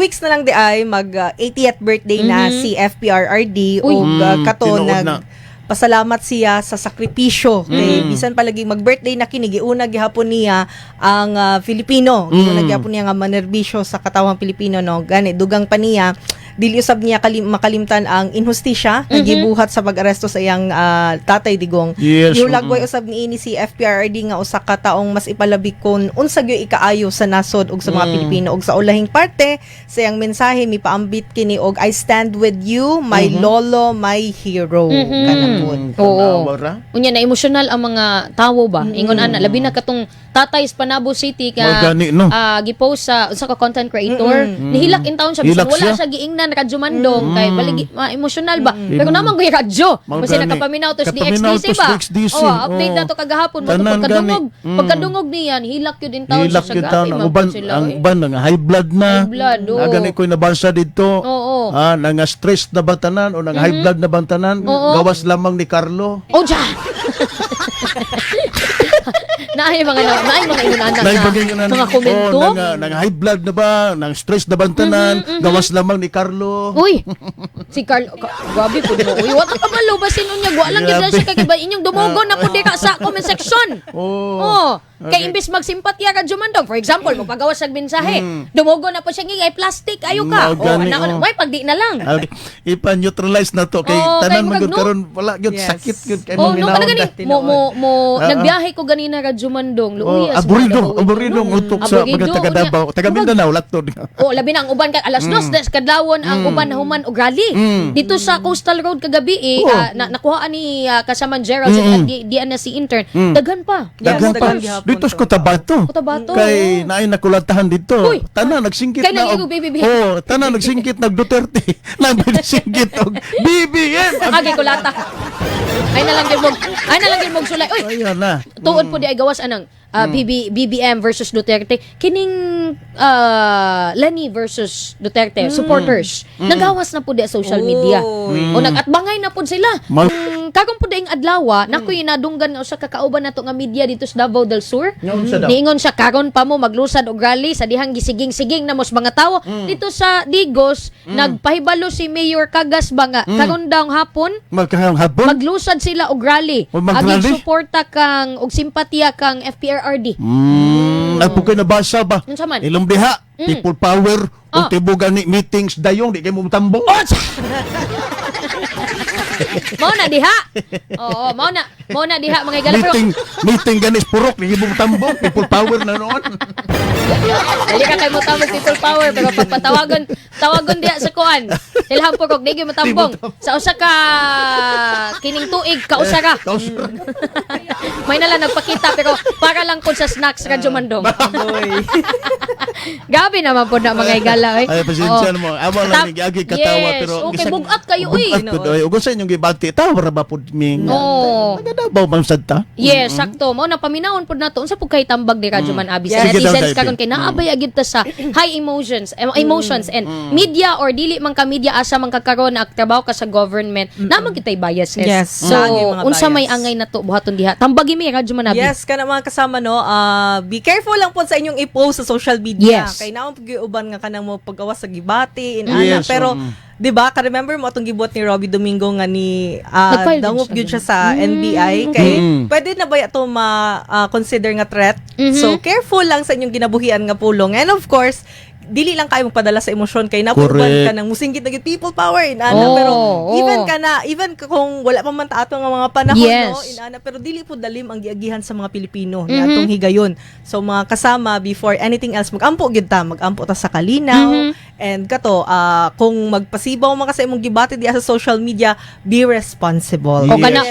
Weeks na lang di ay mag 80th birthday na si FPRRD. Uy. Ug kato Tinuod nag na. Pasalamat siya sa sakripisyo kay bisan palagi mag-birthday na kini, giuna gihapon niya ang Filipino, giuna gihapon niya nga manerbisyo sa katawang Pilipino, no? Gani dugang pa niya, dili usab niya makalimtan ang inhustisya nga gibuhat sa pag-aresto sa iyang tatay Digong. Giulagway usab niini si FPRRD nga usa ka taong mas ipalabi kon unsa gyud ikaayo sa nasod ug sa mga Pilipino. Ug sa ulahing parte sa iyang mensahe, mipaambit kini og "I stand with you, my lolo, my hero." Kana pod. Oo. Tanawa ra. Unya na emosyonal ang mga tawo ba. Ingon ana, labi na katong tatay sa Panabo City ka Mao gani, no? Gipost sa usa ka content creator. Nihilak in town siya bisan Hilak wala siya. siya giingnan, Radyo Mandong, kay baligi ma emosyonal ba. Pero naman ko radyo. Mao Kasi gani. nakapaminaw to sa Kapaminaw DXDC to ba. sa DXDC. Oh, update Oo. na to kagahapon mo to Tanan gani. pagkadungog. Pagkadungog niyan, hilak yun in town Hilak siya. yun Grabe taon. Ang man uban, pud sila, ang eh. uban, ang high blood na. High blood, oo. Ah, gani ko'y nabasa dito. Oo. Ah, nang stress na ba tanan o nang high blood na ba tanan? Gawas lamang ni Carlo. Oh, ja. Naay mga ingon Naay na bagay nga mga komento. Oh, nang high blood na ba, nang stress na ba ang tanan, gawas lamang ni Carlo. Uy, si Carlo, grabe po mo. Uy, wala ka malo ba niya? Wa lang gyud Grabe. siya kay inyong dumugo na pud ka sa comment section. Oh. Oh, kay imbis magsimpatya ka Jumandong. For example, magpagawas sa mensahe. Dumugo na po siya ngay ay plastic ayo ka. Mao Oh, gani, ana oh. way pag di na lang. Ah, ipa-neutralize na to kay Oo, kay tanan man murag gud no. karon wala gyud sakit gyud kay Oh, no, maminawon kana gani ta. mo mo mo nagbiyahe ko ganina ra Jumandong. Oh, Luya sa aburido, mga Davao. aburido ang utok sa Aburido, mga taga unya. Davao, taga Mindanao latod. Oh, labi na ang uban kay alas 2 des kadlawon ang uban na human og rally. Dito sa Coastal Road kagabi eh, na, nakuhaan ni kasaman Gerald di na si intern. Daghan pa. Yes, Daghan pa. daghan gihapon Dito sa to. Cotabato. Cotabato, Kay oo. naay nakulatahan dito. Uy! Tanan nagsingkit Kay na nag-igo BBM. Oh, tanan nagsingkit nag Duterte. Nang nagsingkit og BBM. Agay kulata. Ay na lang gyud mog sulay. Uy, Ayan na. tuod po di ay gawas anang BBM versus Duterte kining Leni versus Duterte supporters, nagawas na po di sa social media Uy. o nagatbangay na po sila. Karon po diing adlaw, nakoy nadunggan nga usa ka kauban nato nga media dito sa Davao del Sur. Nga unsa daw? Niingon siya karon pa mo maglusad og rally sa dihang gisiging-siging na mos mga tawo dito sa Digos. Nagpahibalo si Mayor Cagas ba nga karon daw hapon Magkahang hapon. maglusad sila og rally. O, mag-rally? Aging suporta kang og simpatiya kang FPRRD. Ako kay nabasa ba? Unsa man? Ilong diha, people power, Ah. oh. Tibo gani meetings dayong di kay mo tambong. Mao na diha. Oo, mao na diha, mga igala. Pero Meeting meeting gani sa purok di kay mo tambong, people power na noon. Dili ka kay mo tambong people power pero pagpatawagon tawagon diha sa kuan. Ilham po kog di gyud matambong. Sa usa ka kining tuig kausa ra. Kausra. May na lang nagpakita pero para lang po sa snacks, Radyo Mandong. Boy. Gabi naman po na, mga igala eh. Ay, pasensya na mo. Amo lang ni giagi katawa Yes, pero okay, bugat kayo uy. Bugat pud oy. Ug unsa inyong gibati? Tawa ra ba pud mi? Oo. Taga Davao man sad ta. Yes, sakto. Mao na paminawon pud nato unsa pud kay tambag ni Radyo Man Abi sa Sige daw, netizens Daipi. karon kay naabay agid ta sa high emotions, emotions and media or dili man ka media, asa man ka karon na trabaho ka sa government, naman kitay biases. Yes, So, naagay mga unsa may bias. angay nato buhaton diha? Tambagi mi, Radyo Man Abi. Yes, kana mga kasama, no, be careful lang po sa inyong i-post sa social media. Kay naman pag uban nga kanang mo paggawas sa gibati inana pero 'di ba ka remember mo atong gibuhat ni Robbie Domingo nga ni Nag-file din dangop siya gyud dun. siya sa NBI kay pwede na ba ito ma consider nga threat? So careful lang sa inyong ginabuhian nga pulong. And of course, dili lang kayo magpadala sa emosyon kay napuban ka nang musingkit na gyud people power inana pero even ka na even kung wala pa man ta ato nga mga panahon, no, inana, pero dili po dalim ang giagihan sa mga Pilipino ni atong higayon. So mga kasama, before anything else, magampo gyud ta, magampo ta sa kalinaw and kato kung magpasibaw man ka sa imong gibati diya sa social media, be responsible. O kana